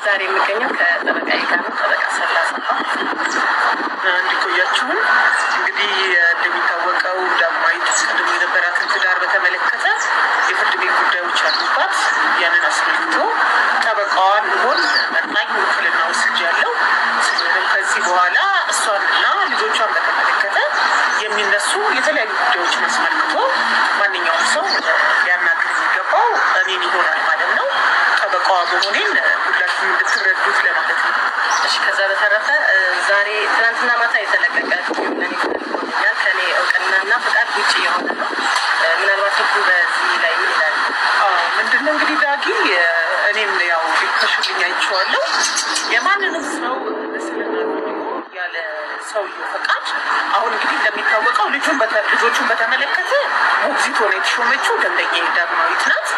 ዛሬ የምገኘው ከጠበቃዬ ጋር ነው። ጠበቃ ሰላ ሰፋ። እንዲቆያችሁን እንግዲህ እንደሚታወቀው ዳግማዊት ቀድሞ የነበራትን ትዳር በተመለከተ የፍርድ ቤት ጉዳዮች አሉባት። ያንን አስመልክቶ ጠበቃዋን ልሆን መርጣኝ ውክልና ወስጃለሁ። ስለሆነም ከዚህ በኋላ እሷንና ልጆቿን በተመለከተ የሚነሱ የተለያዩ ጉዳዮችን አስመልክቶ ማንኛውም ሰው ሊያናግር የሚገባው እኔን ይሆናል ማለት ነው። ጠበቃዋ መሆኔን ሁላችሁም እንድትረዱት ለማለት ነው። እሺ፣ ከዛ በተረፈ ዛሬ ትናንትና ማታ የተለቀቀ ቪዲዮ ለእኔ ተልኮልኛል። ከእኔ እውቅናና ፈቃድ ውጭ የሆነ ነው። ምናልባት ህጉ በዚህ ላይ ምን ይላል? ምንድነው እንግዲህ ዳጊ፣ እኔም ያው ሊከሽልኝ አይቼዋለሁ። የማንንም ሰው ምስልና ቪዲዮ ያለ ሰውየው ፈቃድ፣ አሁን እንግዲህ እንደሚታወቀው ልጆቹን በተመለከተ ሞግዚት ሆና የተሾመችው ደንበኛ ዳግማዊት ናት።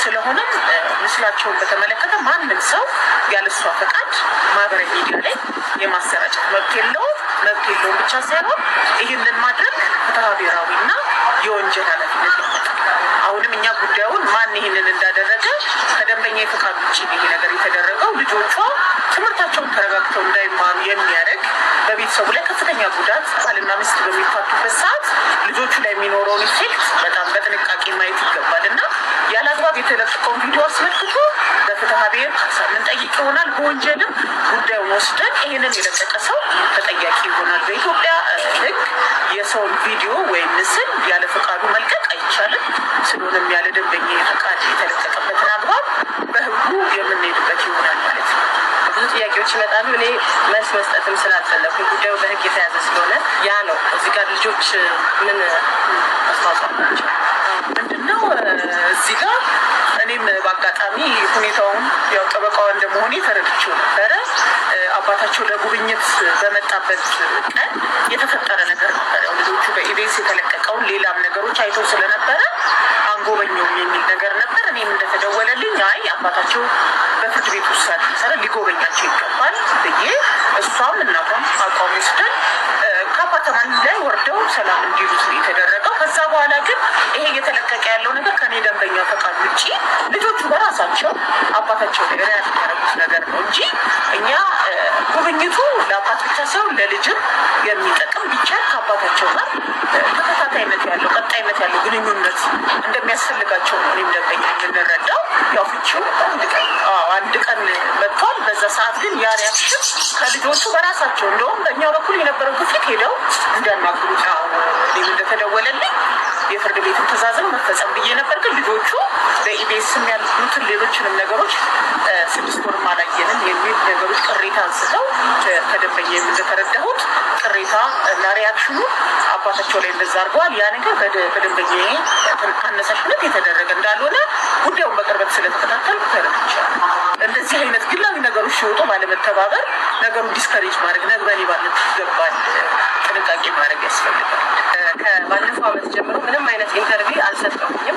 ስለሆነም ምስላቸውን በተመለከተ ማንም ሰው ያለሷ ፈቃድ ማህበራዊ ሚዲያ ላይ የማሰራጨት መብት የለውም። መብት የለውም ብቻ ሳይሆን ይህንን ማድረግ ፍትሐ ብሔራዊና የወንጀል ኃላፊነት ያመጣል። አሁንም እኛ ጉዳዩን ማን ይህንን እንዳደረገ ከደንበኛ የፈቃድ ውጭ ይሄ ነገር የተደረገው ልጆቿ ትምህርታቸውን ተረጋግተው እንዳይማሩ የሚያደርግ፣ በቤተሰቡ ላይ ከፍተኛ ጉዳት፣ ባልና ሚስት በሚፋቱበት ሰዓት ልጆቹ ላይ የሚኖረውን effect በጣም በጥንቃቄ ማየት ይገባል እና ያለ አግባብ የተለቀቀውን ቪዲዮ አስመልክቶ በፍትሐ ብሔር ካሳ የምንጠይቅ ይሆናል። በወንጀልም ጉዳዩን ወስደን ይህንን የለቀቀ ሰው ተጠያቂ ይሆናል። በኢትዮጵያ ሕግ የሰውን ቪዲዮ ወይም ምስል ያለ ፈቃዱ መልቀቅ አይቻልም። ስለሆነም ያለ ደንበኛ ፈቃድ የተለቀቀበትን አግባብ በሕጉ የምንሄድበት ይሆናል ማለት ነው። ብዙ ጥያቄዎች ይመጣሉ። እኔ መልስ መስጠትም ስላልፈለኩኝ ጉዳዩ በህግ የተያዘ ስለሆነ ያ ነው። እዚህ ጋር ልጆች ምን አስተዋጽኦ አላቸው? ምንድነው እዚህ ጋር እኔም በአጋጣሚ ሁኔታውን ያው ጠበቃዋ እንደመሆኔ ተረድቼው ነበረ። አባታቸው ለጉብኝት በመጣበት ቀን የተፈጠረ ነገር ነበር። ያው ልጆቹ በኢቢኤስ የተለቀቀውን ሌላም ነገሮች አይተው ስለነበረ አንጎበኘውም የሚል ነገር ነበር። እኔም እንደተደወለልኝ አይ አባታቸው በፍርድ ቤት ውሳኔ መሰረት ሊጎበኛቸው ይገባል ብዬ እሷም እናቷም አቋም ወስደን ከአፓርታማ ላይ ወርደው ሰላም እንዲሉት ነው የተደረገው። ከዛ በኋላ ግን ይሄ እየተለቀቀ ያለው ነገር ከኔ ደንበኛ ፈቃድ ውጭ ልጆቹ በራሳቸው አባታቸው ላይ react ያደረጉት ነገር ነው እንጂ እኛ ጉብኝቱ ለአባት ብቻ ሳይሆን ለልጅም የሚጠቅም፣ ቢቻል ከአባታቸው ጋር ተከታታይነት ያለው ቀጣይነት ያለው ግንኙነት እንደሚያስፈልጋቸው ነው እኔም ደንበኛ የምንረዳው። ያው ፍቺው አንድ ቀን መጥቷል። በዛ ሰዓት ግን ያ reaction ከልጆቹ በራሳቸው እንደውም በእኛ በኩል የነበረው ግፊት ሄደው እንዲያናግሩት ነው። እኔም እንደተደወለልኝ የፍርድ ቤትን ትዕዛዝም መፈጸም ብዬ ነበር። ግን ልጆቹ በኢቢኤስም ያሉትን ሌሎችንም ነገሮች 6 ወርም አላየንም የሚል ነገሮች ቅሬታ አንስተው ከደንበኛ እንደተረዳሁት ቅሬታ እና reaction ኑ አባታቸው ላይ እንደዛ አድርገዋል። ያ ነገር በደንበኛ አነሳሽነት የተደረገ እንዳልሆነ ጉዳዩን በቅርበት ስለተከታተልኩ ተረድቻለሁ። እንደዚህ አይነት ግላዊ ነገሮች ሲወጡ ባለመተባበር ነገሩን discourage ማድረግ ነግበኔ ባለት ይገባል። ጥንቃቄ ማድረግ ያስፈልጋል። ከባለፈው ዓመት ጀምሮ ምንም አይነት interview አልሰጠሁኝም።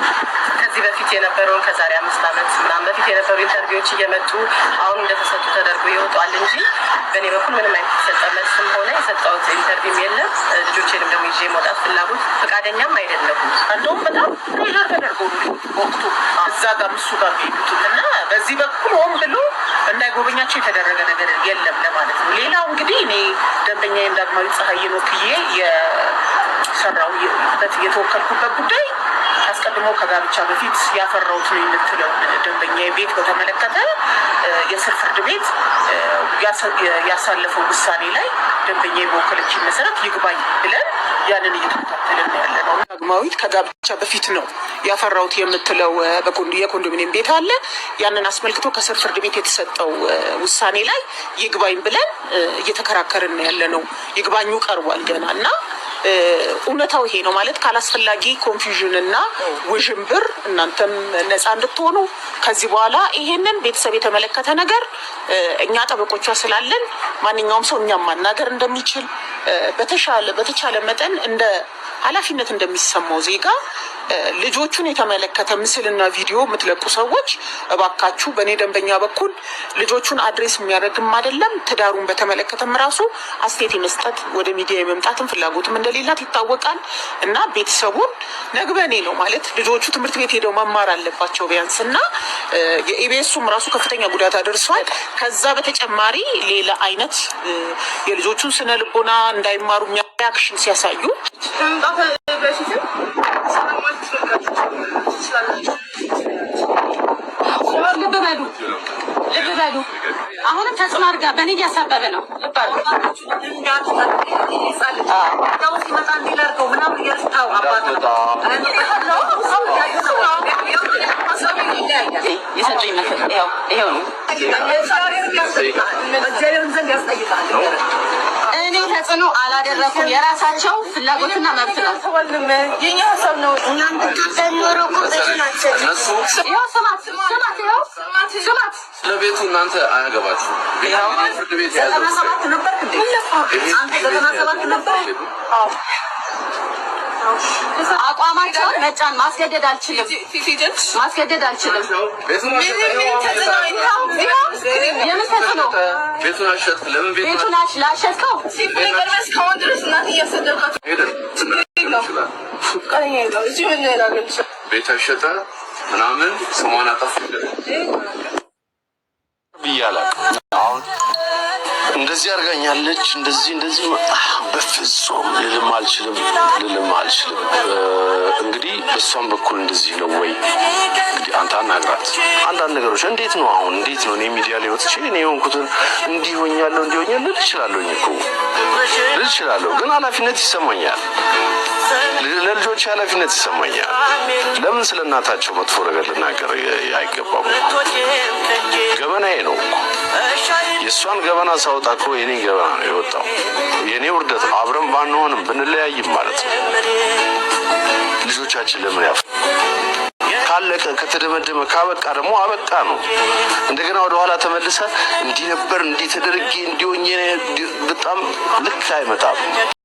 ከዚህ በፊት የነበረውን ከዛሬ 5 ዓመት ምናምን በፊት የነበሩ interview ዎች እየመጡ አሁን እንደተሰጡ ተደርጎ ይወጧል እንጂ በእኔ በኩል ምንም አይነት የተሰጠ መልስም ሆነ የሰጠሁት interview ም የለም። ልጆቼንም ደግሞ ይዤ መውጣት ፍላጎት ፈቃደኛም አይደለሁም። እንደውም በጣም pressure ተደርጎ ነው ወቅቱ እዛ ጋር እሱ ጋር የሚሄዱትም እና በዚህ በኩል ሆን ብሎ እንዳይጎበኛቸው የተደረገ ነገር የለም ለማለት ነው። ሌላው እንግዲህ እኔ ደንበኛዬን ዳግማዊት ፀሐዬን ወክዬ የሰራሁበት የተወከልኩበት ጉዳይ አስቀድሞ ከጋብቻ በፊት ያፈራሁት ነው የምትለው ደንበኛ ቤት በተመለከተ የስር ፍርድ ቤት ያሳለፈው ውሳኔ ላይ ደንበኛ በወከለችኝ መሰረት ይግባኝ ብለን ያንን እየተከታተልን ያለ ነው። ዳግማዊት ከጋብቻ በፊት ነው ያፈራሁት የምትለው የኮንዶሚኒየም ቤት አለ። ያንን አስመልክቶ ከስር ፍርድ ቤት የተሰጠው ውሳኔ ላይ ይግባኝ ብለን እየተከራከርን ያለ ነው። ይግባኙ ቀርቧል ገና እና እውነታው ይሄ ነው ማለት ካላስፈላጊ confusion እና ውዥንብር እናንተም ነፃ እንድትሆኑ ከዚህ በኋላ ይሄንን ቤተሰብ የተመለከተ ነገር እኛ ጠበቆቿ ስላለን ማንኛውም ሰው እኛም ማናገር እንደሚችል በተሻለ በተቻለ መጠን እንደ ኃላፊነት እንደሚሰማው ዜጋ ልጆቹን የተመለከተ ምስልና ቪዲዮ የምትለቁ ሰዎች እባካችሁ በእኔ ደንበኛ በኩል ልጆቹን address የሚያደርግም አይደለም፣ ትዳሩን በተመለከተም ራሱ አስተያየት የመስጠት ወደ ሚዲያ የመምጣትም ፍላጎትም እንደሌላት ይታወቃል። እና ቤተሰቡን ነግበኔ ነው ማለት ልጆቹ ትምህርት ቤት ሄደው መማር አለባቸው ቢያንስ። እና የኢቢኤሱም ራሱ ከፍተኛ ጉዳት አደርሷል። ከዛ በተጨማሪ ሌላ አይነት የልጆቹን ስነ ልቦና እንዳይማሩ reaction ሲያሳዩ ከመምጣት በፊትም ትችላላችሁ። ልብ በሉ፣ ልብ በሉ። አሁንም ተጽዕኖ አድርጋ በእኔ እያሳበበ ነው። ልብ አድርጉ። ሲመጣ እንዲህ ላድርገው ምናምን እያልሽ ተው አባት ነው። የሰጡኝ ምክር ይኸው ይኸው ነው። እግዚአብሔርም ዘንድ ያስጠይቃል። እኔ ተጽዕኖ አላደረኩም። የራሳቸው ፍላጎትና መብት ነው። የኛ ሀሳብ ነው። እነሱ ይኸው ስማት፣ ስማት፣ ይኸው ስማት። ስለ ቤቱ እናንተ አያገባችሁ። ፍርድ ቤት የያዘው 97 ነበርክ እንዴ? አንተ 97 ነበር። አቋማቸውን መጫን ማስገደድ አልችልም። ማስገደድ አልችልም። ቤቱን አሸጠ። የምን ተጽዕኖ? ቤቱን አሸጥክ። ለምን ቤቱን ቤቱን ላሸጥከው እስካሁን ድረስ እናት እያሰደብካት ሄደን ይችላል። ቤት አሸጠ ምናምን ስሟን አጠፍ ብያለሁ። አሁን እንደዚህ አድርጋኛለች፣ እንደዚህ እንደዚህ በፍጹም ልልም አልችልም፣ ልልም አልችልም። እንግዲህ በእሷም በኩል እንደዚህ ነው ወይ? እንግዲህ አንተ አናግራት። አንዳንድ ነገሮች እንዴት ነው አሁን እንዴት ነው እኔ ሚዲያ ላይ ወጥቼ እኔ የሆንኩትን እንዲህ ሆኛለሁ እንዲህ ሆኛለሁ ልል እችላለሁኝ እኮ፣ ልል እችላለሁ፣ ግን ኃላፊነት ይሰማኛል። ለልጆች ኃላፊነት ይሰማኛል። ለምን ስለ እናታቸው መጥፎ ነገር ልናገር አይገባም? ገበናዬ ነው እኮ። የእሷን ገበና ሳወጣ እኮ የኔ ገበና ነው የወጣው፣ የኔ ውርደት ነው። አብረን ባንሆንም ብንለያይም ማለት ነው። ልጆቻችን ለምን ያፍ ካለቀ ከተደመደመ ካበቃ ደግሞ አበቃ ነው። እንደገና ወደኋላ ተመልሰ እንዲህ ነበር እንዲህ ተደርጌ እንዲሆኜ በጣም ልክ አይመጣም።